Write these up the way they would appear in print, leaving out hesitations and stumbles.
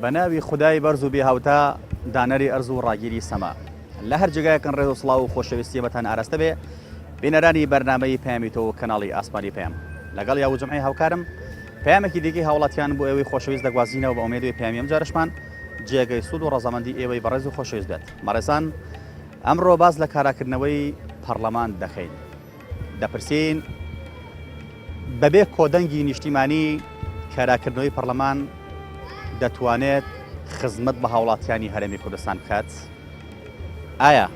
بە ناوی خودای بەرز و بێهاوتا دانەری ئەرز و ڕاگیری سەما لە هەر جێگایەکن ڕێز و سڵاو و خۆشەویستی بەتان ئاراستە بێ بینەرانی بەرنامەی پەیامی تۆ و کەناڵی ئاسمانی پەیام لەگەڵ یاوو جمعی هاوکارم پەیامێکی دیکەی هاوڵاتیان بۆ ئێوەی خۆشەویست دەگوازینەوە بە ئومێدی پەیامی ئەم جارەشمان جێگەی سوود و ڕەزامەندی ئێوەی بەڕێز و خۆشەویست بێت بەڕێزان ئەمڕۆ باس لە کاراکردنەوەی پەڕلەمان دەکەین. دەپرسین بەبێ کۆدەنگی نیشتیمانی کاراکردنەوەی پەڕلەمان دەتوانێت خزمەت بە هاوڵاتیانی هەرێمی کوردستان بکات؟ ئایا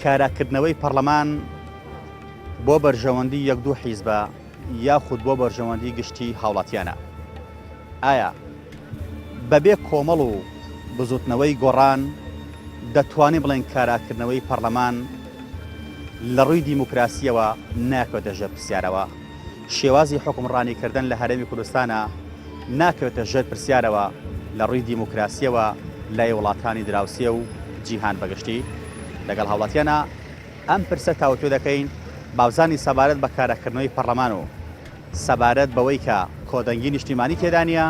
کاراکردنەوەی پەڕلەمان بۆ بەرژەوەندی یەک دوو حیزبە یاخود بۆ بەرژەوەندی گشتی هاوڵاتیانە؟ ئایا بەبێ کۆمەڵ و بزوتنەوەی گۆڕان دەتوانین بڵێین کاراکردنەوەی پەڕلەمان لە ڕووی دیموکراسیەوە ناکەوێتە ژێر پرسیارەوە؟ شێوازی حوکمڕانیکردن لە هەرێمی کوردستانە ناکەوێتە ژێر پرسیارەوە لە ڕووی دیموکراسیەوە لای وڵاتانی دراوسێ و جیهان بەگشتی؟ لەگەڵ هاوڵاتیانە ئەم پرسە تاوتوێ دەکەین بابزانین سەبارەت بە کاراکردنەوەی پەڕلەمان و سەبارەت بەوەی کە کۆدەنگی نیشتیمانی تێدا نییە،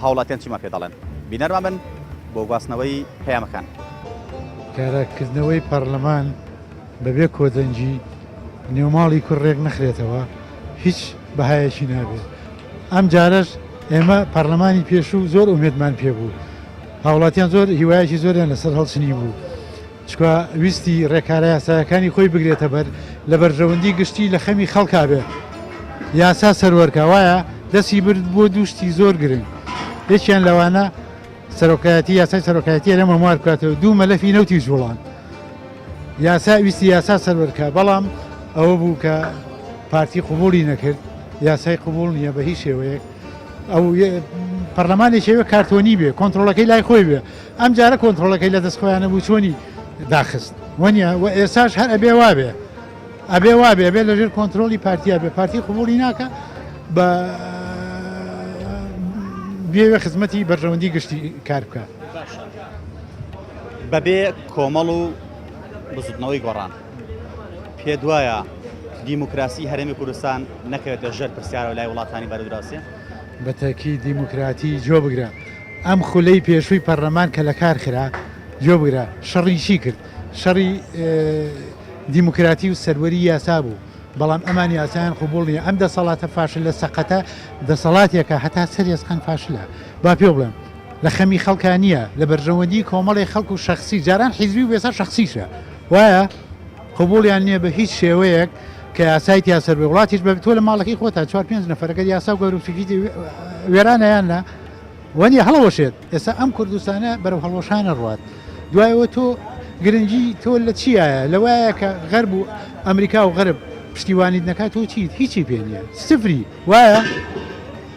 هاوڵاتیان چیمان پێ دەڵێن؟ بینەرمان بن بۆ گواستنەوەی پەیامەکان. کاراکردنەوەی پەڕلەمان بەبێ کۆدەنگی نێوماڵی کورد ڕێک نەخرێتەوە هیچ بەهایەکی نابێت. ئەم جارەش ئێمە پەڕلەمانی پێشوو زۆر ئومێدمان پێ بوو. هاوڵاتیان زۆر هیوایەکی زۆریان لەسەر هەڵچنی بوو. چکا ویستی ڕێکارە یاسایەکانی خۆی بگرێتە بەر لە بەرژەوەندی گشتی لە خەمی خەڵکا بێ یاسا سەروەرکا وایە دەستی برد بۆ دوو شتی زۆر گرنگ یەکیان لەوانە سەرۆکایەتی یاسای سەرۆکایەتی هەرێم هەموار بکاتەوە دوو مەلەفی نەوتی جوڵان یاسا ویستی یاسا سەروەرکا بەڵام ئەوە بوو کە پارتی قوبولی نەکرد یاسای قوبول نییە بە هیچ شێوەیەک ئەو پەرلەمانێکی ئەوێ کارتۆنی بێ کۆنتترۆلەکەی لای خۆی بێ ئەم جارە کۆنتترۆلەکەی لە دەست خۆیانە بوو چۆنی داخست وەنیە و ئێساش هەر ئەبێ وابێ ئەبێ وابێ ئەبێ لەژێر کۆنتترۆلی پارتیا بێ پارتی قوبولی ناکە بە بێوێ خزمەتی بەرژەوەندی گشتی کار بکە. بەبێ کۆمەڵ و بزوتنەوەی گۆڕان پێت وایە دیموکراسی هەرێمی کوردستان نەکەوێتە ژێر پرسیارەوە لای وڵاتانی بەرەو دراوسێ؟ بە تەکی دیموکراتی جۆ بگرە ئەم خولەی پێشووی پەرلەمان کە لە کار خرا جۆ بگرە شەڕی چی کرد شەڕی دیموکراتی و سەروەری یاسا بوو بەڵام ئەمان یاسایان قوبوڵ نییە ئەم دەسەڵاتە فاشلە سەقەتە دەسەڵاتێکە هەتا سەر ئێسقان فاشلە با پێ بڵێم لە خەمی خەڵکا نییە لە بەرژەوەندی کۆمەڵی خەڵک و شخصی جاران حیزبی و ئێستا شخصیشە وایە قبوڵیان نییە بە هیچ شێوەیەک کە یاسای تیا سەر بێ وڵاتیش بە تۆ لە ماڵەکەی خۆتا چوار پێنج نەفەرەکە یاسا و گەورە بچووکی وێرانە یان نا وەنیە هەڵەوەشێت ئێستا ئەم کوردستانە بەرەو هەڵوەشانە ڕوات دوایەوە تۆ گرنگی تۆ لە چیایە لەوایە کە غەرب و ئەمریکا و غەرب پشتیوانیت نەکات تۆ چیت هیچی پێ نییە سفری وایە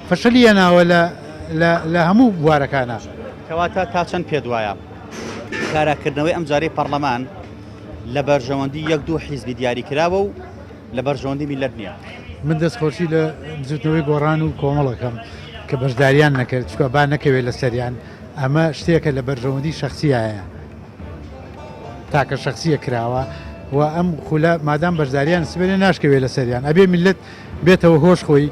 فەشەلی هێناوە لە لە لە هەموو بوارەکانا. کەواتە تا چەند پێت وایە کاراکردنەوەی ئەمجارەی پەڕلەمان لە بەرژەوەندی یەک دوو حیزبی دیاریکراوە و لە بەرژەوەندی میللەت نییە؟ من دەستخۆشی لە بزوتنەوەی گۆڕان و کۆمەڵ ئەکەم کە بەشداریان نەکرد چونکە با نەکەوێت لەسەریان ئەمە شتێکە لە بەرژەوەندی شەخسیایە تاکە شەخسیە کراوە و ئەم خولە مادام بەشداریان سبێنێ ناشکەوێت لەسەریان ئەبێ میللەت بێتەوە هۆش خۆی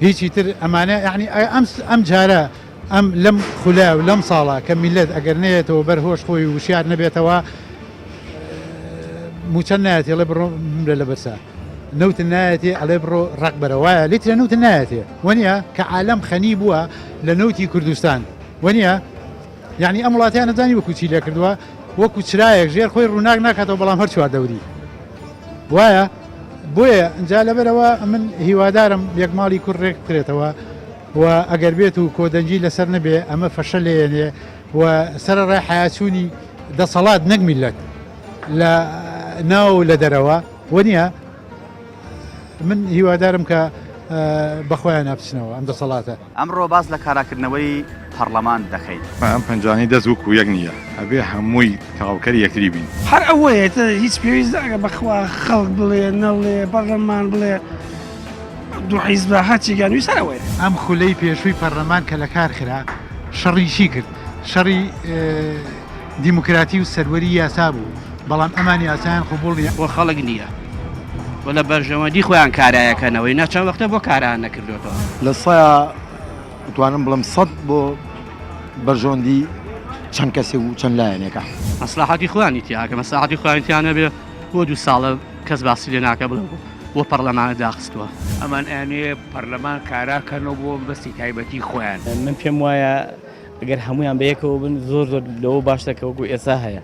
هیچی تر ئەمانە یەعنی ئەم ئەم جارە ئەم لەم خولە و لەم ساڵە کە میللەت ئەگەر نەیەتەوە بەر هۆش خۆی و وشیار نەبێتەوە موچە نایەتێ ئەڵێ بڕۆ بمرە لە برسا نەوت نایەتێ ئەڵێ بڕۆ ڕەق بەرە وایە لیترە نەوت نایەتێ وەنیە کە عالەم خەنی بووە لە نەوتی کوردستان وەنیە یعنی ئەم وڵاتیان نەزانی وەکو چی لێ کردووە وەکو چرایەک ژێر خۆی ڕووناک ناکاتەوە بەڵام هەر چوار دەوری وایە بۆیە ئینجا لەبەرئەوە من هیوادارم یەک ماڵی کورد ڕێک بخرێتەوە و ئەگەر بێت و کۆدەنگی لەسەر نەبێ ئەمە فەشەلێنێ و سەرەڕای حەیاچوونی دەسەڵات نەک میللەت لە ناو و لە دەرەوە وەنیە من هیوادارم کە بەخۆیانا بچنەوە ئەم دەسەڵاتە. ئەمڕۆ باس لە کاراکردنەوەی پەڕلەمان دەکەین. ئەم پەنجانەی دەست وەکو یەک نییە، ئەبێ هەمووی تەواوکەری یەکتری بین. هەر ئەوەیە ئیتر هیچ پێویست ناکە بەخوا خەڵک بڵێ نەڵێ پەڕلەمان بڵێ دوو حیزبە هەرچێکیان ویست هەر ئەوەیە. ئەم خولەی پێشووی پەڕلەمان کە لەکار خرا شەڕی چی کرد؟ شەڕی دیموکراتی و سەروەری یاسا بوو، بەڵام ئەمان یاسایان قبوڵ نییە. بۆ خەڵک نییە و لە بەرژەوەندی خۆیان کارایەکەنەوەی نا چەند وەختە بۆ کارایان نەکردۆتەوە. لە سەیا ئەتوانم بڵێم سەد بۆ. بەرژەوەندی چەند کەسێک و چەند لایەنێکە. مەسڵەحەتی خۆیانی تیا کە مەسڵەحەتی خۆیانی تیا نەبێ بۆ دوو ساڵە کەس باسی لێ ناکا بڵێ بۆ پەڕلەمانە داخستووە. ئەمان ئەیانەوێ پەرلەمان کارا کەنەوە بۆ مەبەستی تایبەتی خۆیان. من پێم وایە گەر هەموویان بەیەکەوە بن زۆر زۆر لەوە باشترە کە وەکو ئێستا هەیە.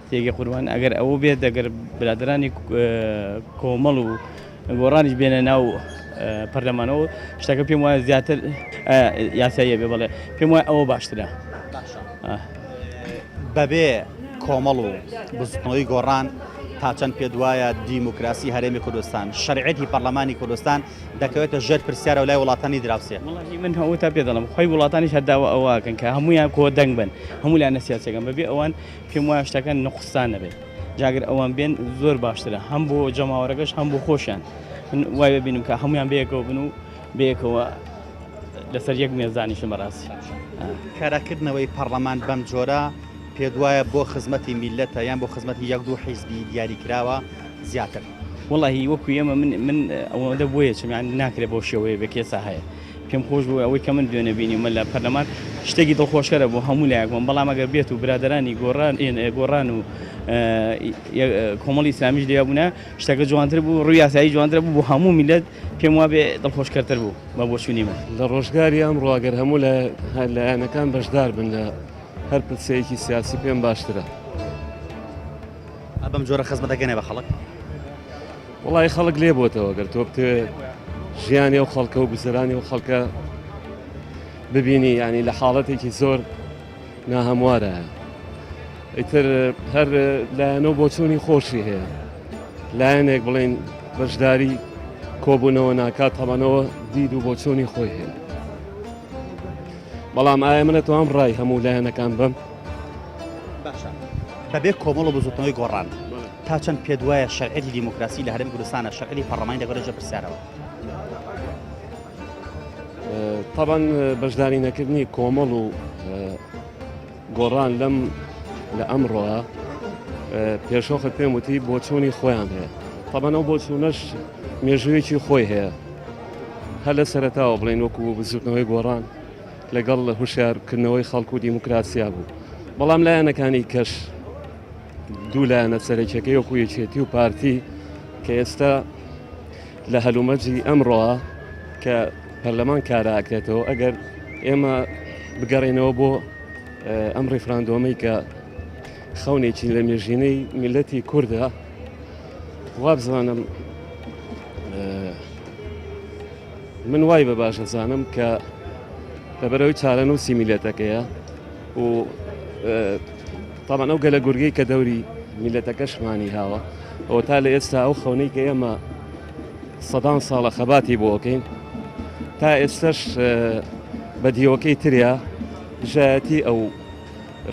تێگە قوربان ئەگەر ئەوە بێت ئەگەر برادرانی کۆمەڵ و گۆڕانیش بێنە ناو پەرلەمانەوە شتەکە پێم وایە زیاتر یاساییە بێ بەڵێ پێم وایە ئەوە باشترە. بەبێ کۆمەڵ و بزوتنەوەی گۆڕان تا چەند پێت وایە دیموکراسی هەرێمی کوردستان شەرعیەتی پەرلەمانی کوردستان دەکەوێتە ژێر پرسیارەوە لای وڵاتانی دراوسێ؟ وەڵاهی من ئەوە تا پێ دەڵێم خۆی وڵاتانیش هەر داوا ئەوە ئەکەن کە هەموویان کۆ دەنگ بن هەموو لایەنە سیاسیەکان بەبێ ئەوان پێم وایە شتەکان نوقسان نەبێت جاگەر ئەوان بێن زۆر باشترە هەم بۆ جەماوەرەکەش هەم بۆ خۆشیان من وای ببینم کە هەمویان بەیەکەوە بن و بەیەکەوە لەسەر یەک مێز دانیشن بەڕاستی. کاراکردنەوەی پەڕلەمان بەم جۆرە پێتوایە بۆ خزمەتی میللەتە یان بۆ خزمەتی یەک دوو حیزبی دیاریکراوە زیاتر؟ وەڵاهی وەکو ئێمە من من ئەوەندە بۆیە چم یان ناکرێت بەو شێوەیە بێ کێسا هەیە پێم خۆش بوو ئەوەی کە من دوێنێ بینیومە لە پەرلەمان شتێکی دڵخۆشکەرە بۆ هەموو لایەک بووم بەڵام ئەگەر بێت و برادەرانی گۆڕان گۆڕان و کۆمەڵی ئیسلامیش لێ بوونە شتەکە جوانتر بوو ڕووی یاسایی جوانتر بوو بۆ هەموو میلەت پێم وابێ دڵخۆشکەرتر بوو بە بۆچوونی من. لە ڕۆژگاری ئەمڕۆ ئەگەر هەموو لایەنەکان بەشدار بن لە هەر پرسەیەکی سیاسی پێم باشترە. بەم جۆرە خزمەت دەگەنێ بە خەڵک؟ وەڵی خەڵک لێ بۆتەوە گەر تۆ بتەوێ ژیانی ئەو خەڵکە و گوزەرانی ئەو خەڵکە ببینی ینی لە حاڵەتێکی زۆر ناهەموارە ئیتر هەر لایەنە و بۆچوونی خۆشی هەیە لایەنێک بڵین بەشداری کۆبوونەوە ناکات تەمەنەوە دید و بۆچوونی خۆی هەیە بەڵام ئایا من ئەتوانم ڕای هەموو لایەنەکان بم؟ باشە بەبێ کۆمەڵ و بزوتنەوەی گۆڕان تا چەند پێت وایە شەرعیەتی دیموکراسی لە هەرێمی کوردستانە شەرعیەتی پەڕلەمانی دەگەڕێتە ژێر پرسیارەوە؟ تەبعەن بەشداری نەکردنی کۆمەڵ و گۆڕان لەم لە ئەمڕۆە پێشۆخت پێم وتی بۆچوونی خۆیان هەیە تەبعەن ئەو بۆچوونەش مێژوویەکی خۆی هەیە هەر لە سەرەتاوە بڵێین وەکو بزوتنەوەی گۆڕان لەگەڵ هوشیارکردنەوەی خەڵک و دیموکراسیا بوو بەڵام لایەنەکانی کەش دوو لایەنە سەرەکیەکەی وەکو یەکێتی و پارتی کە ئێستا لە هەلومەرجی ئەمڕۆ کە پەرلەمان کاراکرێتەوە ئەگەر ئێمە بگەڕێنەوە بۆ ئەم ڕیفراندۆمەی کە خەونێکی لە مێژینەی میلەتی کوردە وابزانم من وای بە باش ئەزانم کە لەبەرەوەی چارەنووسی میلەتەکەیە و تامان ئەو گەلە گورگەی کە دەوری میلەتەکەشمانی هاوە ئەوە تا لە ئێستا ئەو خەونەی کە ئێمە سەدان ساڵە خەباتی بۆکەین تا ئێستش بە دیوەکەی تریا دژایەتی ئەو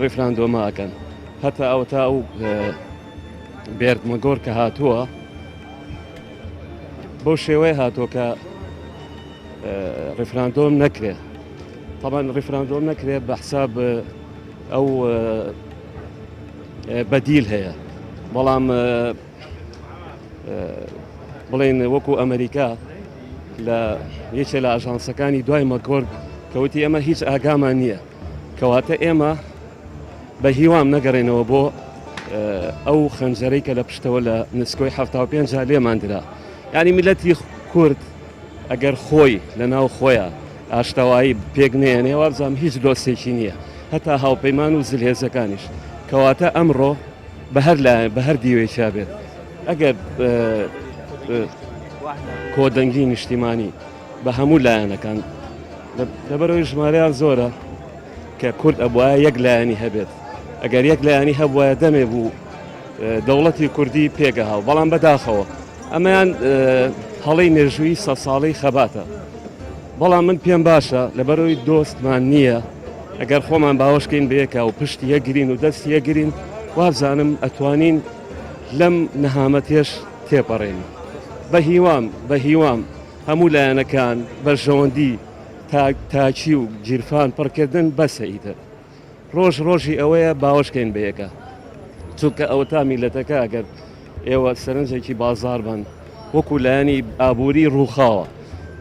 ڕیفراندۆمە ئەکەن هەتا ئەوە تا ئەو بێرد مەگۆر کە هاتووە بەو شێوەیە هاتووە کە ڕیفراندۆم نەکرێ تەبان ڕیفراندۆم نەکرێ بە حساب ئەو بەدیل هەیە بەڵام بڵێن وەکو ئەمریکا لە یەکێ لە ئاژانسەکانی دوای مەکۆرد کەوتی ئێمە هیچ ئاگامان نییە کەواتە ئێمە بە هیوام نەگەڕێنەوە بۆ ئەو خەنجەرەی کە لە پشتەوە لە نسکۆی 75 لێمان درا یعنی میلەتی کورد ئەگەر خۆی لە ناو خۆیان ئاشتەوایی پێک نێنێ وابزانام هیچ دۆستێکی نییە هەتا هاوپەیمان و زلهێزەکانیش کەواتە ئەمڕۆ بە هەر لایەن بە هەر دیوێکیا بێت ئەگەر کۆدەنگی نیشتیمانی بە هەموو لایەنەکان لەبەرەوەی ژمارەیان زۆرە کە کورد ئەبوایە یەک لایەنی هەبێت ئەگەر یەک لایەنی هەبوایە دەمێ بوو دەوڵەتی کوردی پێگەهاو بەڵام بەداخەوە ئەمەیان هەڵەی مێژووی سە ساڵەی خەباتە بەڵام من پێم باشە لەبەرەوەی دۆستمان نییە ئەگەر خۆمان باوەشکەین بەیەکا و پشت یەکگرین و دەست یەکگرین وابزانم ئەتوانین لەم نەهامەتێش تێپەڕێن بە هیوام بە هیوام هەموو لایەنەکان بەرژەوەندی تاک تاکی و گیرفان پڕکردن بەسە ئیتر ڕۆژ ڕۆژی ئەوەیە باوەشکەین بەیەکە چونکە ئەوەتا میلەتەکە ئەگەر ئێوە سەرنجێکی بازار بن وەکو لایەنی ئابووری ڕووخاوە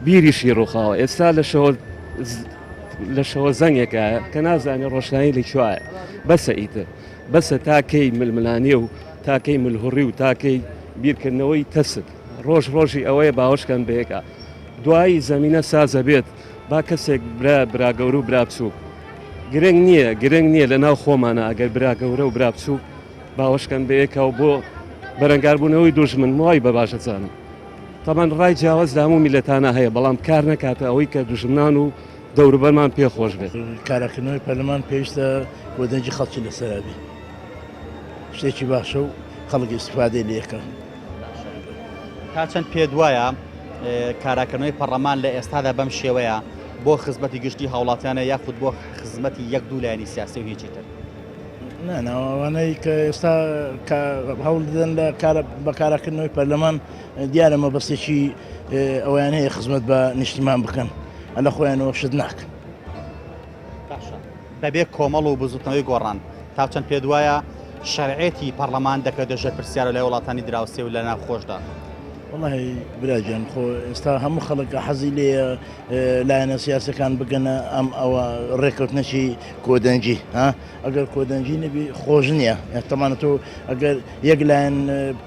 بیریشی ڕووخاوە ئێستا لە شەوە لە شەوە زەنگێکایە کە نازانێ ڕۆشنایی لە کوایە. بەسە ئیتر. بەسە تا کەی ململانێ و تا کەی ملهوڕی و تا کەی بیرکردنەوەی تەسک. ڕۆژ ڕۆژی ئەوەیە باوەشکەن بەیەکا. دوایی زەمینە سازەبێت با کەسێک برا برا گەورە و برا بچووک گرنگ نییە گرنگ نییە لە ناو خۆمانە ئەگەر برا گەورە و برا بچووک باوەشکەن بەیەکا و بۆ بەرەنگاربوونەوەی دوژمن وای بە باش ئەزانم. تەبعەن ڕای جیاواز لە هەموو میللەتانا هەیە بەڵام کار نەکاتە ئەوەی کە دوژمنان و دەوروبەرمان پێ خۆش بێت. کاراکردنەوەی پەرلەمان پێویستە کۆدەنگی خەڵکی لەسەرا بێ شتێکی باشە و خەڵک ئیستیفادەی لێ کەن. تا چەند پێت وایە کاراکردنەوەی پەڕلەمان لە ئێستادا بەم شێوەیە بۆ خزمەتی گشتی هاوڵاتیانە یاخود بۆ خزمەتی یەک دوو لایەنی سیاسی و هیچی تر؟ نا نا ئەوانەی کە ئێستا هەوڵ دەدەن لە کارە بە کاراکردنەوەی پەرلەمان دیارە مەبەستێکی ئەویان هەیە خزمەت بە نیشتیمان بکەن لە خۆیانەوە شت ناکەن. باشە بەبێ کۆمەڵ و بزوتنەوەی گۆڕان تا چەند پێت وایە شەرعێتی پەڕلەمان دەکەوێتە ژێر پرسیارەوە لای وڵاتانی دراوسێ و لە ناوخۆشدا؟ وەڵاهی برا گیان خۆ ئێستا هەموو خەڵک حەزی لێیە لایەنە سیاسەکان بگەنە ئەم ئەوە ڕێککەوتنەکی کۆدەنگی ها ئەگەر کۆدەنگی نەبی خۆش نییە تەمانە تۆ ئەگەر یەک لایەن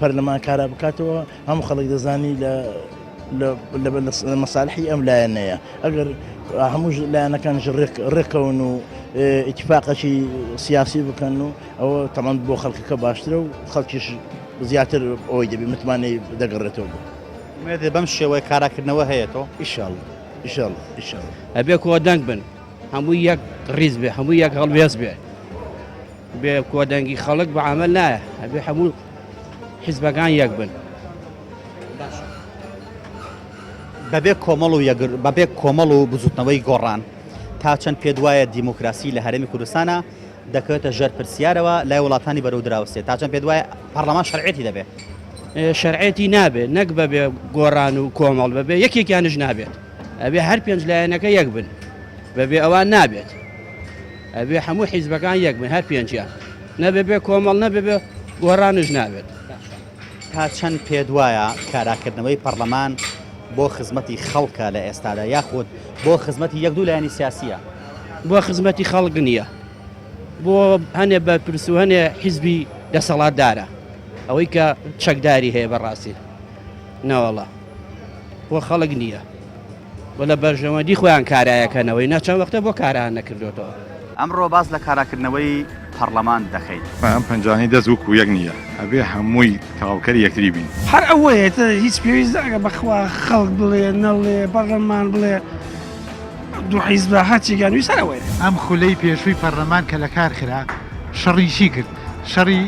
پەرلەمان کارا بکاتەوە هەموو خەڵک دەزانی لە لە مەسالحی ئەم لایەنەیە ئەگەر هەموو لایەنەکانش ڕێکەون و ئیتفاقەکی سیاسی بکەن و ئەوە تەمان بۆ خەڵکەکە باشترە و خەڵکیش زیاتر ئەوەی دەبی متمانەی دەگەڕێتەوە بۆ. ئومێدت بەم شێوەیە کاراکردنەوە هەیە تۆ؟ ئیشاڵڵا ئیشاڵڵا ئیشاڵڵا. ئەبێ کۆدەنگ بن هەمووی یەک ڕیز بێ هەمووی یەک هەڵوێست بێ بێ کۆدەنگی خەڵک بە عەمەل نایە ئەبێ هەموو حیزبەکان یەک بن. باشە بەبێ کۆمەڵ و یەکگر بەبێ کۆمەڵ و بزوتنەوەی گۆڕان تا چەند پێت وایە دیموکراسی لە هەرێمی کوردستانە دەکەوێتە ژێر پرسیارەوە لای وڵاتانی بەرەو دراوسێ تا چەند پێت وایە پەڕلەمان شەرعێتی دەبێ؟ شەرعێتی نابێت نەک بەبێ گۆڕان و کۆمەڵ بەبێ یەکێکیانش نابێت ئەبێ هەر پێنج لایەنەکە یەک بن بەبێ ئەوان نابێت ئەبێ هەموو حیزبەکان یەک بن هەر پێنجیان نەبێ بێ کۆمەڵ نەبێ بێ گۆڕانش نابێت. تا چەند پێت وایە کاراکردنەوەی پەڕلەمان بۆ خزمەتی خەڵکە لە ئێستادا یاخود بۆ خزمەتی یەک دوو لایەنی سیاسییە؟ بۆ خزمەتی خەڵک نییە بۆ هەنێ بەرپرس و هەنێ حیزبی دەسەڵاتدارە ئەوەی کە چەکداری هەیە بەڕاستی نەوەڵا بۆ خەڵک نییە. و لە بەرژەوەندی خۆیان کارایەکەنەوەی نا چەند وەختە بۆ کارایان نەکردۆتەوە. ئەمڕۆ باس لە کاراکردنەوەی پەڕلەمان دەکەین. ئەم پەنجانەی دەست وەکو یەک نییە، ئەبێ هەمووی تەواوکەری یەکتری بین. هەر ئەوەیە ئیتر هیچ پێویست ناکە بەخوا خەڵک بڵێ نەڵێ پەڕلەمان بڵێ دوو حیزبە هەرچێکیان ویست هەر ئەوەیە. ئەم خولەی پێشووی پەڕلەمان کە لەکار خرا شەڕی چی کرد؟ شەڕی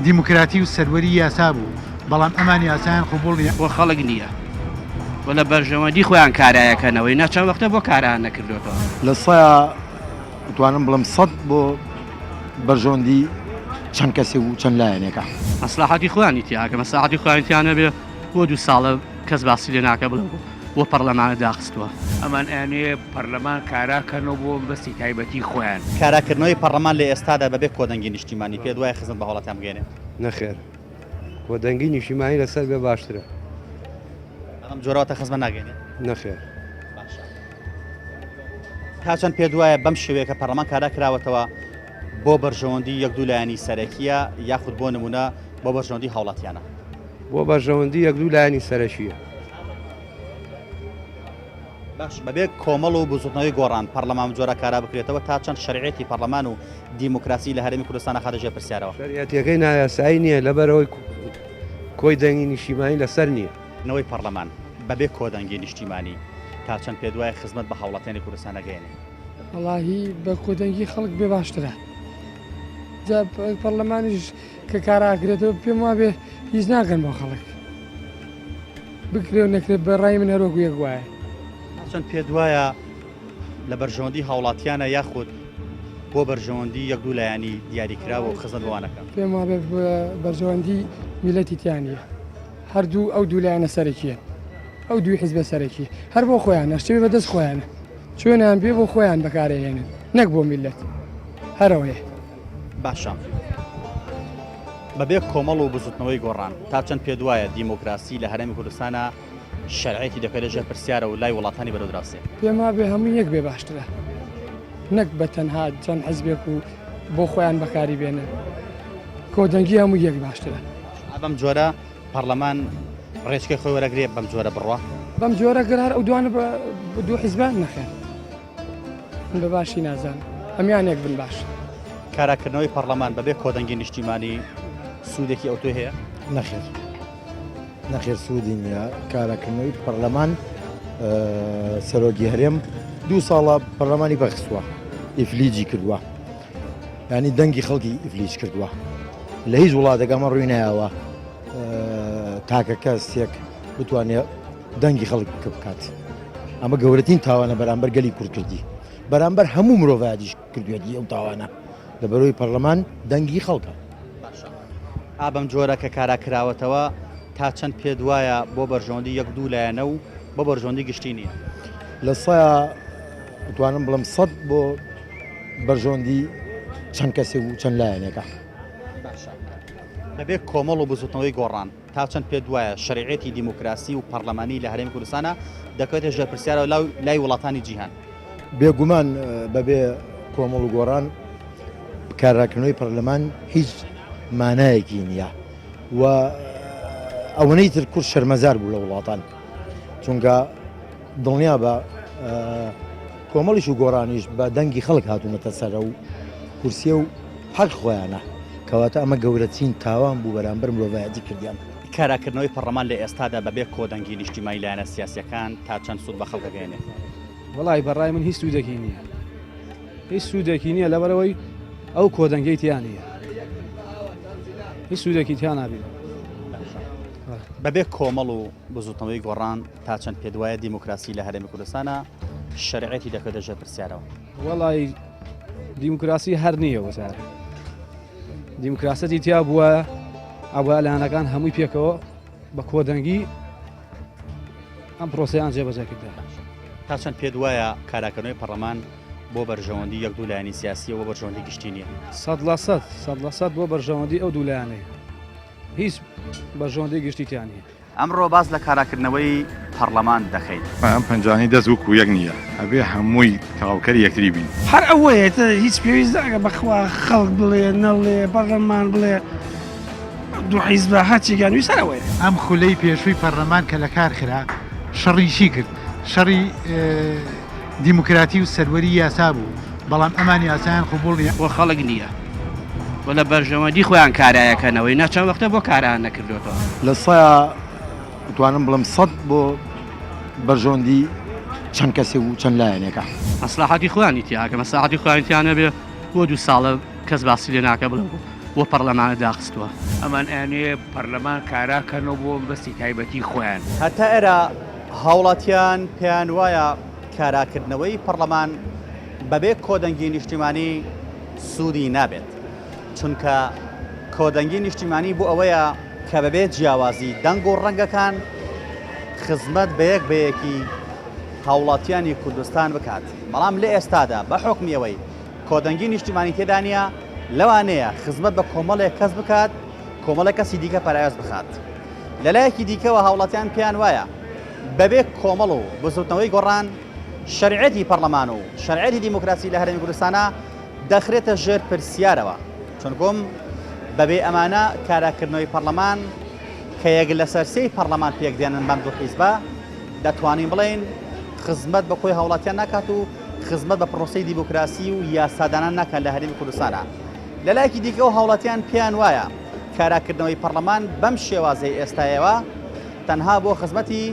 دیموکراتی و سەروەری یاسا بوو، بەڵام ئەمان یاسایان قبوڵ نیە. بۆ خەڵک نیە و لە بەرژەوەندی خۆیان کارایەکەنەوەی نا چەند وەختە بۆ کارایان نەکردۆتەوە. لە سەیا ئەتوانم بڵێم سەد بۆ بەرژەوەندی چەند کەسێک و چەند لایەنێکە. مەسڵەحەتی خۆیانی تیاکە مەسڵەحەتی خۆیانی تیا نەبێ بۆ دوو ساڵە کەس باسی لێ ناکە بڵێ بۆ پەڕلەمانە داخستووە. ئەمان ئەیانەوێ پەرلەمان کارا کەنەوە بۆ مەبەستی تایبەتی خۆیان. کاراکردنەوەی پەڕلەمان لە ئێستادا بەبێ کۆدەنگی نیشتیمانی پێت وایە خزمەت بە هاوڵاتیان بگەیەنێت؟ نەخێر کۆدەنگی نیشتیمانی لەسەر بێ باشترە. بەم جۆرە واتە خزمەت ناگەیەنێت؟ نەخێر. باشە تا چەند پێت وایە بەم شێوەیە کە پەڕلەمان کارا کراوەتەوە بۆ بەرژەوەندی یەک دوو لایەنی سەرەکییە یاخود بۆ نمونە بۆ بەرژەوەندی هاوڵاتیانە؟ بۆ بەرژەوەندی یەک دوو لایەنی سەرەکییە. باش بەبێ کۆمەڵ و بزوتنەوەی گۆڕان پەڕلەمان جۆرە کارا بکرێتەوە تا چەند شەرعیەتی پەڕلەمان و دیموکراسی لە هەرێمی کوردستان ئەخاتە ژێر پرسیارەوە؟ شەرعیەتیەکەی نایاسایی نییە لەبەرئەوەی کۆی دەنگی نیشتیمانی لەسەر نییە. نەوەی پەڕلەمان بەبێ کۆدەنگی نیشتیمانی تا چەند پێتوایە خزمەت بە هاوڵاتیانی کوردستان ئەگەیەنێ؟ وەڵاهی بە کۆدەنگی خەڵک بێ باشترە جا پەڕلەمانیش کە کاراکرێتەوە پێم وابێ هیچ ناکەن بۆ خەڵک. بکرێ و نەکرێ بە ڕای من هەر وەکو یەک وایە. چەند پێت وایە لە بەرژەوەندی هاوڵاتیانە یاخود بۆ بەرژەوەندی یەک دوو لایەنی دیاریکراوە و خزمەت بەوان ئەکا؟ پێم وابێ بەرژەوەندی میللەتی تیا نییە هەردوو ئەو دوو لایەنە سەرەکییەن ئەو دوو حیزبە سەرەکیە هەر بۆ خۆیانە شتێ بە دەست خۆیانە چۆنیان بێ بۆ خۆیان بەکارئەهێنن نەک بۆ میللەت هەرەوەیە. باشە بەبێ کۆمەڵ و بزوتنەوەی گۆڕان تا چەند پێت وایە دیموکراسی لە هەرێمی کوردستانا شەرعیەتی دەکەوێتە ژێر پرسیارەوە لای وڵاتانی بەرەو دراوسێ. پێم وابێ هەموو یەک بێ باشترە نەک بە تەنها چەند حزبێک و بۆ خۆیان بەکاری بێنن کۆدەنگی هەموو یەک باشترە. بەم جۆرە پەڕلەمان ڕێچکەی خۆی وەرەگرێ بەم جۆرە بڕوا؟ بەم جۆرە گەر هەر ئەو دوانە بە دوو حیزبە نەخێر من بە باشی نازانم هەمیان یەک بن باش. کاراکردنەوەی پەڕلەمان بەبێ کۆدەنگی نیشتیمانی سوودێکی ئەوتۆی هەیە؟ نەخێر نەخێر سوودی نییە کاراکردنەوەی پەرلەمان سەرۆکی هەرێم دوو ساڵە پەرلەمانی بەخستووە ئیفلیجی کردووە ینی دەنگی خەڵکی ئیفلیج کردووە لە هیچ وڵاتێک ئەمە ڕووی نایەوە تاکە کەسێک بتوانێت دەنگی خەڵک کە بکات ئەمە گەورەترین تاوانە بەرامبەر گەلی کورد کردی بەرامبەر هەموو مرۆڤایەتیش کردوێتی ئەو تاوانە لە بەرەوەی پەرلەمان دەنگی خەڵکە. ئا بەم جۆرە کە کارا کراوەتەوە تا چەند پێت وایە بۆ بەرژەوەندی یەک دوو لایەنە و بۆ بەرژەوەندی گشتی نییە؟ لە سەیا ئەتوانم بڵێم سەد بۆ بەرژەوەندی چەند کەسێک و چەند لایەنێکە. باشە بەبێ کۆمەڵ و بزوتنەوەی گۆڕان تا چەند پێت وایە شەرعیەتی دیموکراسی و پەڕلەمانی لە هەرێمی کوردستانا دەکەوێتە ژێر پرسیارەوە لای وڵاتانی جیهان؟ بێگومان بەبێ کۆمەڵ و گۆڕان کاراکردنەوەی پەرلەمان هیچ مانایەکی نییە و ئەوەنەی تر کورد شەرمەزار بوو لە وڵاتان چونکە دڵنیا بە کۆمەڵیش و گۆڕانیش بە دەنگی خەڵک هاتوونەتە سەرە و کورسیە و حەق خۆیانە کەواتە ئەمە گەورەترین تاوان بوو بەرامبەر مرۆڤایەتی کردیان. کاراکردنەوەی پەڕلەمان لە ئێستادا بەبێ کۆدەنگی نیشتیمانی لایەنە سیاسیەکان تا چەند سوود بە خەڵک دەگەیەنێت؟ وەڵای بەڕای من هیچ سوودێکی نییە هیچ سوودێکی نییە لەبەرەوەی ئەو کۆدەنگەی تیا نییە هیچ سوودێکی تیا نابین. بەبێ کۆمەڵ و بزوتنەوەی گۆڕان تا چەند پێدوایە دیموکراسی لە هەرێمی کوردستانە شەرعێتی دەکەوێتە ژێر پرسیارەوە؟ وەڵای دیموکراسی هەر نییە وەزار دیموکراسەتی تیا بووە ئەوە لایەنەکان هەمووی پێکەوە بە کۆدەنگی ئەم پرۆسەیان جێبەجێ کردە. تا چەند پێت وایە کاراکردنەوەی پەڕلەمان بۆ بەرژەوەندی یەک دوو لایەنی سیاسیە و بەرژەوەندی گشتی نییە؟ 100% 100% بۆ بەرژەوەندی ئەو دوو لایەنەیە هیچ بەرژەوەندی گشتی تیا نییە. ئەمڕۆ باس لە کاراکردنەوەی پەڕلەمان دەکەین. ئەم پەنجانەی دەست وەکو یەک نییە ئەبێ هەمووی تەواوکەری یەکتری بین. هەر ئەوەیە ئیتر هیچ پێویست ناکە بەخوا خەڵک بڵێ نەڵێ پەرلەمان بڵێ دوو حیزبە هەرچێکیان ویست هەر ئەوەیە. ئەم خولەی پێشووی پەرلەمان کە لەکار خرا شەڕی چی کرد؟ شەڕی دیموکراتی و سەروەری یاسا بوو، بەڵام ئەمان یاسایان قبوڵ نیە. بۆ خەڵک نییە و لە بەرژەوەندی خۆیان کارایەکەنەوەی نا چەند وەختە بۆ کارایان نەکردۆتەوە. لە سەیا ئەتوانم بڵێم سەد بۆ بەرژەوەندی چەند کەسێک و چەند لایەنێکە. مەسڵەحەتی خۆیانی تیا ئەکەن مەسڵەحەتی خۆیانی تیا نەبێ بۆ دوو ساڵە کەس باسی لێ ناکە بڵێ بۆ پەڕلەمانە داخستووە. ئەمان ئەیانەوێ پەرلەمان کارا کەنەوە بۆ مەبەستی تایبەتی خۆیان. هەتا ئێرە هاوڵاتیان پێیان وایە کاراکردنەوەی پەڕلەمان بەبێ کۆدەنگی نیشتیمانی سوودی نابێت، چونکە کۆدەنگی نیشتیمانی بۆ ئەوەیە کە بەبێ جیاوازی دەنگ و ڕەنگەکان خزمەت بە یەک بە یەکی هاوڵاتیانی کوردستان بکات، بەڵام لە ئێستادا بە حوکمی ئەوەی کۆدەنگی نیشتیمانی تێدا نییە، لەوانەیە خزمەت بە کۆمەڵێک کەس بکات، کۆمەڵێک کەسی دیکە پەراوێز بخات. لەلایەکی دیکەوە هاوڵاتیان پێیان وایە بەبێ کۆمەڵ و بزوتنەوەی گۆڕان شەرعیەتی پەڕلەمان و شەرعیەتی دیموکراسی لە هەرێمی کوردستانا دەخرێتە ژێر پرسیارەوە، چونکوم بەبێ ئەمانە کاراکردنەوەی پەڕلەمان کە یەک لەسەر سێی پەڕلەمان پێکدێنن بەم دوو حیزبە دەتوانین بڵێین خزمەت بە کۆی هاوڵاتیان ناکات و خزمەت بە پرۆسەی دیموکراسی و یاسادانان ناکات لە هەرێمی کوردستانا. لەلایەکی دیکەوە هاوڵاتیان پێیان وایە کاراکردنەوەی پەڕلەمان بەم شێوازەی ئێستایەوە تەنها بۆ خزمەتی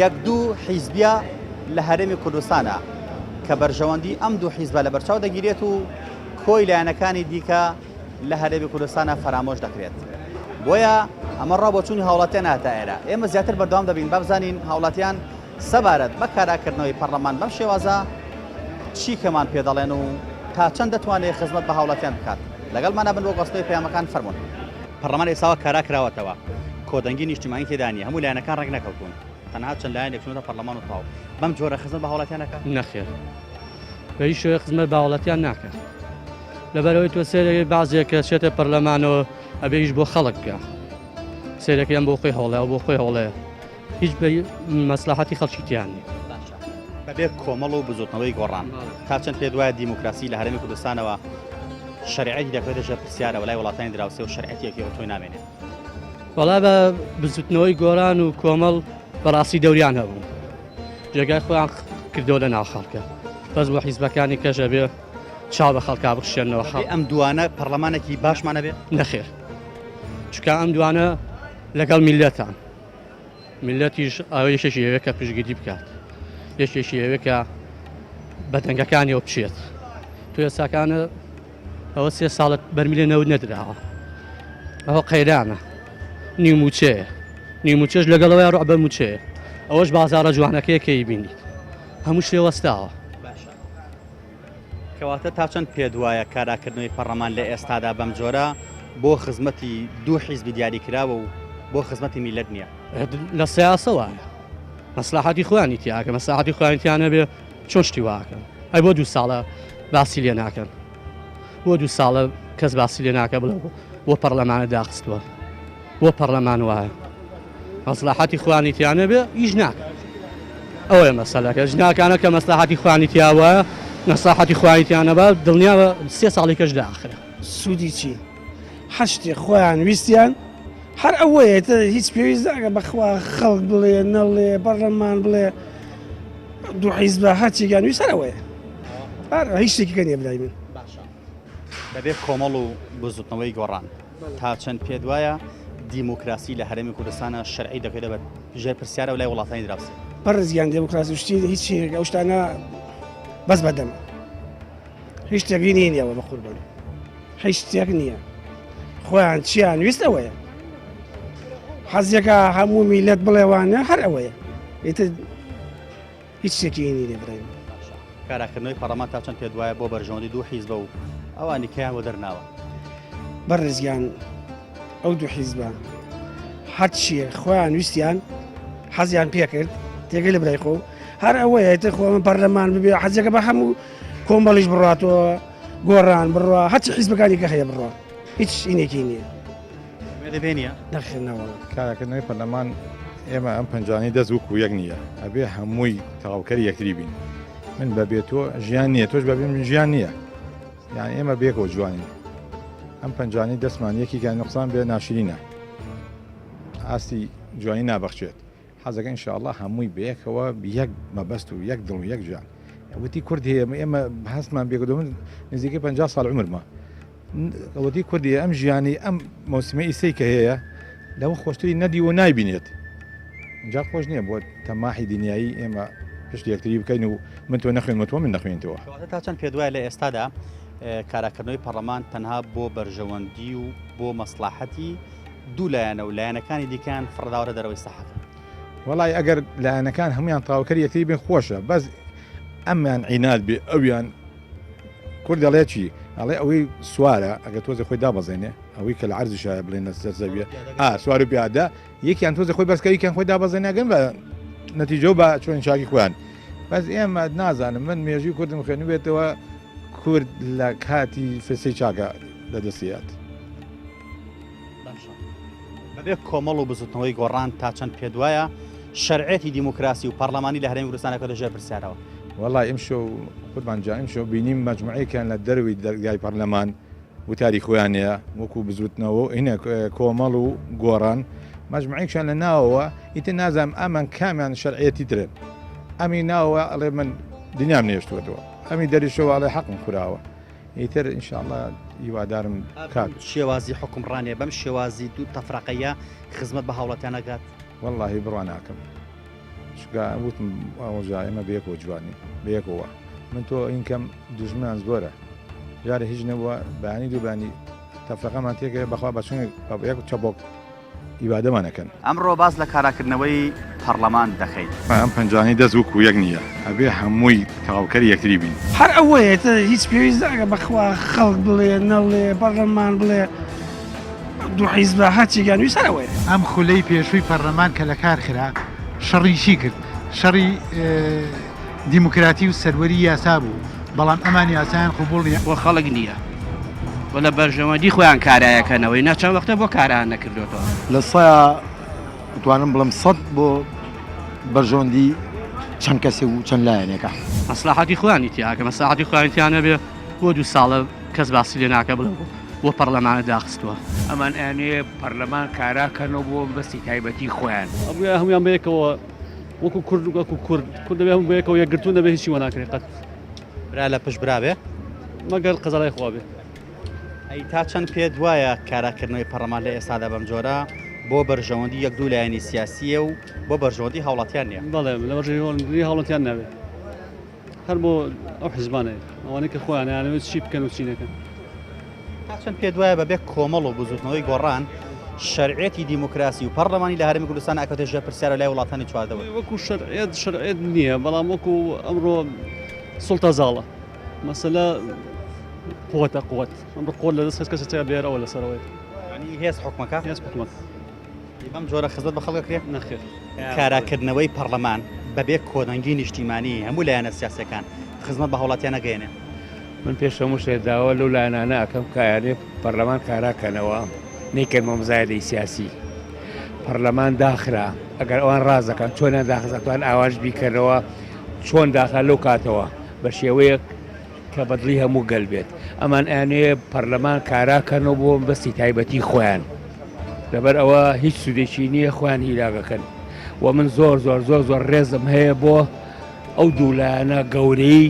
یەک دوو حیزبیە لە هەرێمی کوردستانە کە بەرژەوەندی ئەم دوو حیزبە لەبەرچاو دەگیرێت و کۆی لایەنەکانی دیکە لە هەرێمی کوردستانە فەرامۆش دەکرێت. بۆیە ئەمە ڕا بۆچوونی هاوڵاتیان هاتە ئێرە. ئێمە زیاتر بەردەوام دەبین با بزانین هاوڵاتیان سەبارەت بە کاراکردنەوەی پەڕلەمان بەم شێوازە چی کەمان پێ دەڵێن و تا چەند دەتوانێت خزمەت بە هاوڵاتیان بکات. لەگەڵمانە بن بۆ گواستنەوەی پەیامەکان فەرموون. پەڕلەمان ئێستاوە کارا کراوەتەوە، کۆدەنگی نیشتیمانی تێدا نییە، هەموو لایەنەکان ڕێک نەکەوتوون، تەنها چەند لایەنێک چوونەتە پەڕلەمان و تەواو. بەم جۆرە خزمەت بە هاوڵاتیان ئەکات؟ نەخێر بە هیچ شێوەیەک خزمەت بە هاوڵاتیان ناکات. لەبەرئەوەی تۆ سەیرەکەی بەعزێک کە چێتە پەرلەمانەوە ئەبێ ئیش بۆ خەڵک بکا، سەیرەکەی ئەم بۆ خۆی هەوڵێ ئەو بۆ خۆی هەوڵێ. هیچ بە مەسلحەتی خەڵکی تیان نیە. بەبێ کۆمەڵ و بزوتنەوەی گۆڕان تا چەند پێت وایە دیموکراسی لە هەرێمی کوردستانەوە شەرعیەتی دەکەوێتە ژێر پرسیارەوە لای وڵاتانی دراوسێ و شەرعیەتێکی ئەوتۆی نامێنێت؟ وەڵا بە بزوتنەوەی گۆران و کۆمەڵ بەڕاستی دەوریان هەبوو جێگای خۆیان کردەوە لە ناو خەڵکە بەس بۆ حیزبەکانی کەش ئەبێ چاو بە خەڵکا بخشێنەوە خەڵ ئەم دوانە پەرلەمانێکی باشمان هەبێ؟ نەخێر چونکە ئەم دوانە لەگەڵ میللەتان میللەتیش ئەوە یەکێکی ئەوێ کە پشتگیری بکات یەکێکی ئەوێ کە بە دەنگەکانیەوە بچێت تو ئێستاکانە ئەوە سێ ساڵە بەرمیلە نەوت نەدراوە ئەوە قەیرانە نیو موچەیە نیو موچەش لەگەڵەوەی ڕع بە موچەیە ئەوەش بازاڕە جوانەکەیە کەی بینیت هەموو شتێ وەستاوە. کەواتە تا چەند پێت وایە کاراکردنەوەی پەڕلەمان لە ئێستادا بەم جۆرە بۆ خزمەتی دوو حیزبی دیاریکراوە و بۆ خزمەتی میللەت نییە؟ لە سیاسە وایە مەسلحەتی خۆیانی تیاکە مەسلحەتی خۆیانی تیا نەبێ چۆن شتی واکەن ئەی بۆ دوو ساڵە باسی لێ ناکەن بۆ دوو ساڵە کەس باسی لێ ناکە بڵێ بۆ پەرلەمانە داخستووە بۆ پەرلەمان وایە مەسلحەتی خوانی تیا نەبێ ئیش ناکە ئەوەیە مەسەلەکە ژناکانە کە مەسلحەتی خوانی تیا وایە نەساحەتی خوانی تیا نەبا دڵنیاوە سێ ساڵی کەش داخرا. سوودی چی؟ هەر شتێ خۆیان ویستیان هەر ئەوەیە تر هیچ پێویست ناکە بەخوا خەڵک بڵێ نەڵێ پەرلەمان بڵێ دوو حیزبە هەرچێکیان ویست هەر ئەوەیە هەر هیچ شتێکی کە نییە برای من. باشە بەبێ کۆمەڵ و بزوتنەوەی گۆڕان تا چەند پێت وایە دیموکراسی لە هەرێمی کوردستانە شەرعی دەکەوێتە بەر ژێر پرسیارەوە لای وڵاتانی دراوسێ؟ بەڕێز گیان دیموکراسی و شتی هیچ ئەو شتانە بەس بەدەمە هیچ شتێک نییە نییەوە بە قوربان هیچ شتێک نییە خۆیان چیان ویست ئەوەیە حەزیەکە هەموو میلەت بڵێوانە هەر ئەوەیە ئیتر هیچ شتێکی نییە برای من. کاراکردنەوەی پەڕلەمان تا چەند پێت وایە بۆ بەرژەوەندی دوو حیزبە و ئەوانی کەیان وەدەرناوە؟ بەڕێز گیان ئەو دوو حیزبە هەرچیە خۆیان ویستیان حەزیان پێکرد تێگەی لە برای خۆ هەر ئەوەیە تر خۆ من پەرلەمان ببێ حەزەکە بە هەموو کۆمەڵیش بڕاتەوە گۆڕان بڕوا هەرچی حیزبەکانی کە هەیە بڕوا هیچ ئینێکی نییە. ئومێدە پێ نییە؟ نەخێر نەوەڵا. کاراکردنەوەی پەرلەمان ئێمە ئەم پەنجانەی دەست وەکو یەک نییە ئەبێ هەمووی تەواوکەری یەکتری بین من بەبێ تۆ ژیان نییە تۆش بەبێ من ژیان نییە یان ئێمە بێکەوە جوانین ئەم پەنجانەی دەستمان یەکێکیان نوقسان بێ ناشرینە ئاستی جوانی نابەخشێت حەزەکە ان شاء اللە هەمووی بەیەکەوە یەک مەبەست و یەک دڵ و یەک جان وتی کورد هەیە ئێمە هەستمان بێگەدۆ من نزیکەی 50 ساڵ عمرمە وتی کوردی ئەم ژیانی ئەم مۆسیمە ئیسەی کە هەیە لەوە خۆشتری نەدی و نایبینێت جا خۆش نییە بۆ تەماحی دنیایی ئێمە پشت یەکتری بکەین و من تۆ نەخوێنمە تۆ من نەخوێنیتەوە. کەواتە تا چەند پێت وایە لە ئێستادا کاراکردنەوەی پەڕلەمان تەنها بۆ بەرژەوەندی و بۆ مەسڵاحەتی دوو لایەنە و لایەنەکانی دیکەیان فڕداوەتە دەرەوەی ساحەکە؟ وەڵای ئەگەر لایەنەکان هەموویان تەواوکەری یەکتری بن خۆشە بەس ئەمیان عیناد بێ ئەویان کورد دەڵێ چی ئەڵێ ئەوەی سوارە ئەگەر تۆزێ خۆی دابەزێنێ ئەوەی کە لە عەرزیشایە بڵێن لەسەر زەویە ئا سوار و پیادە یەکیان تۆزێ خۆی بەرزکە یەکیان خۆی دابەزێنێ ئەگەن بە نەتیجە و بە چۆن چاکی خۆیان بەس ئێمە نازانم من مێژووی کوردم خوێنبێتەوە کورد لە کاتی فسەی چاکە لە دەستیات. باشە بەبێ کۆمەڵ و بزوتنەوەی گۆڕان تا چەند پێت وایە شەرعێتی دیموکراسی و پەڕلەمانی لە هەرێمی کوردستان ئەکەوێتە ژێر پرسیارەوە؟ وەڵا ئیمشەو قوربان جان ئیمشەو بینیم مەجموعەیەکیان لە دەرەوەی دەرگای پەرلەمان وتاری خۆیان هەیە وەکو بزوتنەوە و هینە کۆمەڵ و گۆڕان مەجموعەیەکیان لە ناوەوە ئیتر نازانم ئەمان کامیان شەرعیەتی ترن ئەمی ناوەوە ئەڵێ من دنیام نێشتووەتەوە ئەمی دەریشەوە ئەڵێ حەقم خوراوە ئیتر ان شاء اللە هیوادارم کاک. شێوازی حوکمڕانیە بەم شێوازی دوو تەفرەقەیە خزمەت بە هاوڵاتیان ئەکات؟ وەڵاهی بڕوا ناکەم چونکە وتم ئەوجا ئێمە بەیەکەوە جوانین بەیەکەوە من تۆ ئینکەم دوژمنان زۆرە جارێ هیچ نەبووە بەیانی دوو بەیانی تەفرەقەمان تێکەوێ بەخوا بە چونێک بە یەک چەپۆک ئیبادەمان ئەکەن. ئەمڕۆ باس لە کاراکردنەوەی پەڕلەمان دەکەین. ئەم پەنجانەی دەست وەکو یەک نییە ئەبێ هەمووی تەواوکەری یەکتری بین. هەر ئەوەیە تر هیچ پێویست ناکە بەخوا خەڵک بڵێ نەڵێ پەڕلەمان بڵێ دوو حیزبە هەرچێکیان ویست هەر ئەوەیە. ئەم خولەی پێشووی پەرلەمان کە لەکار خرا شەڕی چی کرد؟ شەڕی دیموکراتی و سەروەری یاسا بوو، بەڵام ئەمان یاسایان قبوڵ نیە. بۆ خەڵک نییە و لە بەرژەوەندی خۆیان کارایەکەنەوەی نا چەند وەختە بۆ کارایان نەکردۆتەوە. لە سەیا ئەتوانم بڵێم سەت بۆ بەرژەوەندی چەند کەسێ و چەند لایەنێکە. مەسڵەحەتی خۆیانی تیا ئەکەن مەسڵەحەتی خۆیانی تیا نەبێ بۆ دوو ساڵە کەس باسی لێ ناکا بڵێ بۆ پەڕلەمانە داخستووە. ئەمان ئەیانەوێ پەرلەمان کارا کەنەوە بۆ مەبەستی تایبەتی خۆیان. ئەبوایە هەموویان بەیەکەوە وەکو کورد وەکو کورد کورد دەبێ هەموو بەیەکەوە یەکگرتوو نەبێ هیچی وە ناکرێ قەت. برا لە پشت برا بێ. مەگەر قەزای خوا بێ. ئەی تا چەند پێت وایە کاراکردنەوەی پەڕلەمان لە ئێستادا بەم جۆرە بۆ بەرژەوەندی یەک دوو لایەنی سیاسییە و بۆ بەرژەوەندی هاوڵاتیان نییە؟ بەڵێ لە بەرژەوەندی هاوڵاتیان نابێ هەر بۆ ئەو حزبانەیە ئەوانەی کە خۆیان ئەیانەوێت چی بکەن و چی نەکەن. تا چەند پێت وایە بەبێ کۆمەڵ و بزوتنەوەی گۆڕان شەرعیەتی دیموکراسی و پەڕلەمانی لە هەرێمی کوردستان ئەکەوتە ژێر پرسیارەوە لای وڵاتانی چواردەور؟ وەکو شەرعیەت شەرعیەت نییە بەڵام وەکو ئەمڕۆ سوڵتە زاڵە. مەسەلە قوتە قوت ئەمڕۆ قوت لە دەست هەر کەسێک چاک بێر ئەوە لەسەرەوەی یعنی هێز حکومەکە هێز حکومەت بەم جۆرە خزمەت بە خەڵک کرێ نەخێر کاراکردنەوەی پەرلەمان بەبێ کۆدەنگی نیشتیمانی هەموو لایەنە سیاسەکان خزمەت بە هاوڵاتیان نەگەیەنێ من پێش هەموو شتێک داوا لەو لایەنانە ئەکەم کە ئەیانێ پەرلەمان کارا کەنەوە نەیکەن بە مزایدەی سیاسی پەرلەمان داخرا ئەگەر ئەوان ڕاز دەکەن چۆنیان داخست ئەتوان ئاواش بیکەنەوە چۆن داخرا لەو کاتەوە بە شێوەیەک کە بەدڵی هەموو گەل بێت ئەمان ئەیانەوێ پەرلەمان کارا کەنەوە بۆ بەستی تایبەتی خۆیان لەبەر ئەوە هیچ سوودێکی نییە خۆیان هیلاگەکەن و من زۆر زۆر زۆر زۆر ڕێزم هەیە بۆ ئەو دوو لایەنە گەورەی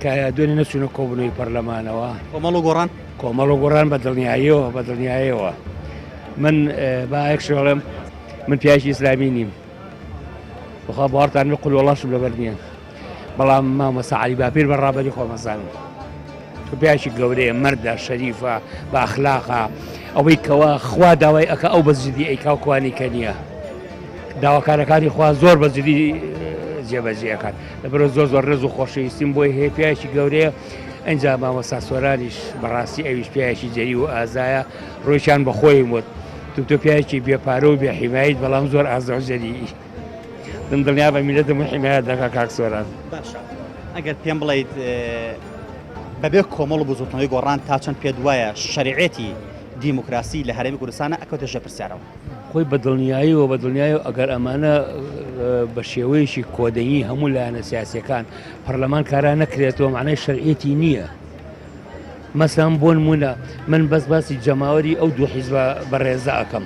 کە دوێنێ نەچوونە کۆبوونەوەی پەرلەمانەوە کۆمەڵ و گۆڕان کۆمەڵ و گۆڕان بە دڵنیاییەوە بە دڵنیایەوە من با یەک شێڵم من پیاوێکی ئیسلامی نیم بەخوا باوەڕتان بێ قول وەڵاشم لەبەر نییە بەڵام مامۆستا عەلی باپیر بە ڕابەری خۆم ئەزانم چونکە پیاوێکی گەورەیە مەردە شەریفە بە ئەخلاقە ئەوەی کەوا خوا داوای ئەکا ئەو بە جدی ئەیکا و کوانی کە نییە داواکارەکانی خوا زۆر بە جدی جێبەجێ ئەکات لەبەرەوە زۆر زۆر ڕێز و خۆشەویستیم بۆی هەیە پیاوێکی گەورەیە ئینجا مامۆستا سۆرانیش بەڕاستی ئەویش پیاوێکی جەری و ئازایە ڕۆیشیان بە خۆیم وت تو تۆ پیاوێکی بێ پارە و بێ حیمایت بەڵام زۆر ئازا و جەریئی من دڵنیا بە میلەتم و حیمایەت دەکا کاک سۆران. باشە ئەگەر پێم بڵیت بەبێ کۆمەڵ و بزوتنەوەی گۆڕان تا چەند پێت وایە شەرعیەتی دیموکراسی لە هەرێمی کوردستانە ئەکەوتە ژێر پرسیارەوە؟ خۆی بە دڵنیاییەوە بە دڵنیایەوە ئەگەر ئەمانە بە شێوەیەکی کۆدەنگی هەموو لایەنە سیاسیەکان پەرلەمان کارا نەکرێتەوە معنای شەرعیەتی نییە. مەسەن بۆ نمونە من بەس باسی جەماوەری ئەو دوو حیزبە بەڕێزە ئەکەم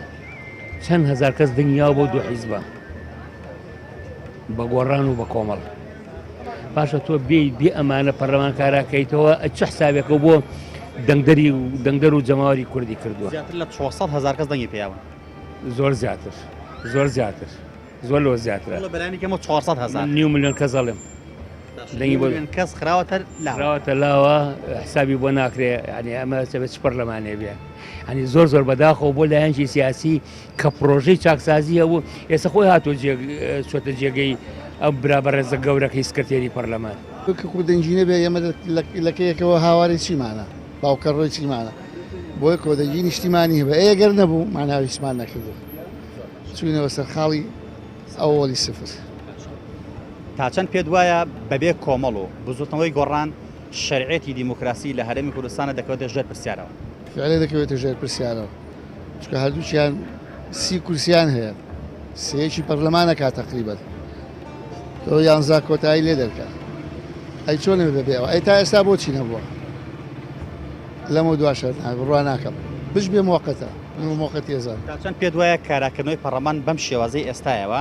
چەند هەزار کەس دنیا بۆ دوو حیزبە بە گۆڕان و بە کۆمەڵ باشە تۆ بێ بێ ئەمانە پەرلەمان کاراکەیتەوە چ حسابێکە بۆ دەنگدەری و دەنگدەر و جەماوەری کوردی کردووە زیاتر لە 400 هەزار کەس دەنگی پێیاون زۆر زیاتر زۆر زیاتر زۆر لەوە زیاترە بەلانی کەمەوە 400 هەزار نیو ملیۆن کەس ئەڵێم دەنگی بۆ کەس خراوەتە لاوە خراوەتە لاوە حسابی بۆ ناکرێ یعنی ئەمە چەبێت چ پەرلەمانێ بێ ینی زۆر زۆر بەداخەوە بۆ لایەنکی سیاسی کە پرۆژەی چاکسازی هەبوو ئێستا خۆی هاتۆ چۆتە جێگەی ئەو برا بەڕێزە گەورەکەی سکرتێری پەرلەمان. کە کۆدەنگی نەبێ ئێمە لەکەیەکەوە هاواری چیمانە باوکە ڕۆی چیمانە بۆیە کۆدەنگی نیشتیمانی هەبێ ئەی گەر نەبوو مانا هیچمان نەکردووە چوینەوە سەر خاڵی ئەوەڵی سفر. تا چەند پێت وایە بەبێ کۆمەڵ و بزوتنەوەی گۆڕان شەرعیەتی دیموکراسی لە هەرێمی کوردستانە دەکەوێتە ژێر پرسیارەوە؟ فعلەن دەکەوێتە ژێر پرسیارەوە چونکە هەردووکیان سی کورسیان هەیە سێیەکی پەرلەمانەکە تەقریبەن تۆ یانزا کۆتایی لێ دەرکە ئەی چۆن بەبێ ئەوە ئەی تا ئێستا بۆچی نەبووە لەمە دوا شەر بڕوا ناکەم بش بێ موقتە من موقتی ئەزانم. تا چەند پێت وایە کاراکردنەوەی پەڕلەمان بەم شێوازەی ئێستایەوە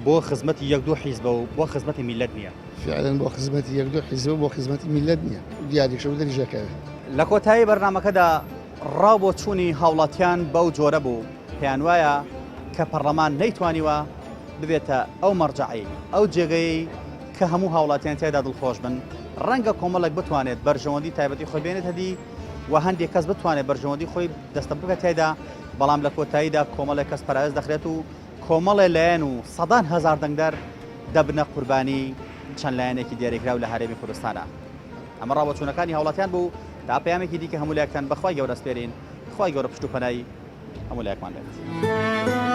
بۆ خزمەتی یەک دوو حیزبە و بۆ خزمەتی میللەت نییە؟ فعلا بۆ خزمەتی یەک دوو حیزبە و بۆ خزمەتی میللەت نییە دیاریشە و دەریش ئەکەوێ. لە کۆتایی بەرنامەکەدا ڕاو بۆچوونی هاوڵاتیان بەو جۆرە بوو، پێیانوایە کە پەڕلەمان نەیتوانیوە ببێتە ئەو مەرجەعەی، ئەو جێگەیەی کە هەموو هاوڵاتیان تیایدا دڵخۆش بن، ڕەنگە کۆمەڵێک بتوانێت بەرژەوەندی تایبەتی خۆی بێنێتە دی و هەندێک کەس بتوانێت بەرژەوەندی خۆی دەستەبەر بکات تیایدا، بەڵام لە کۆتاییدا کۆمەڵێک کەس پەراوێز دەخرێت و کۆمەڵێ لایەن و سەدان هەزار دەنگدەر دەبنە قوربانی چەند لایەنێکی دیاریکراو لە هەرێمی کوردستانا. ئەمە ڕاوبۆچوونەکانی هاوڵاتیان بوو، تا پەیامێکی دیکە هەموو لایەکتان بە خوای گەورە ئەسپێرین، خوای گەورە پشت و پەنای هەموو لایەکمان بێت.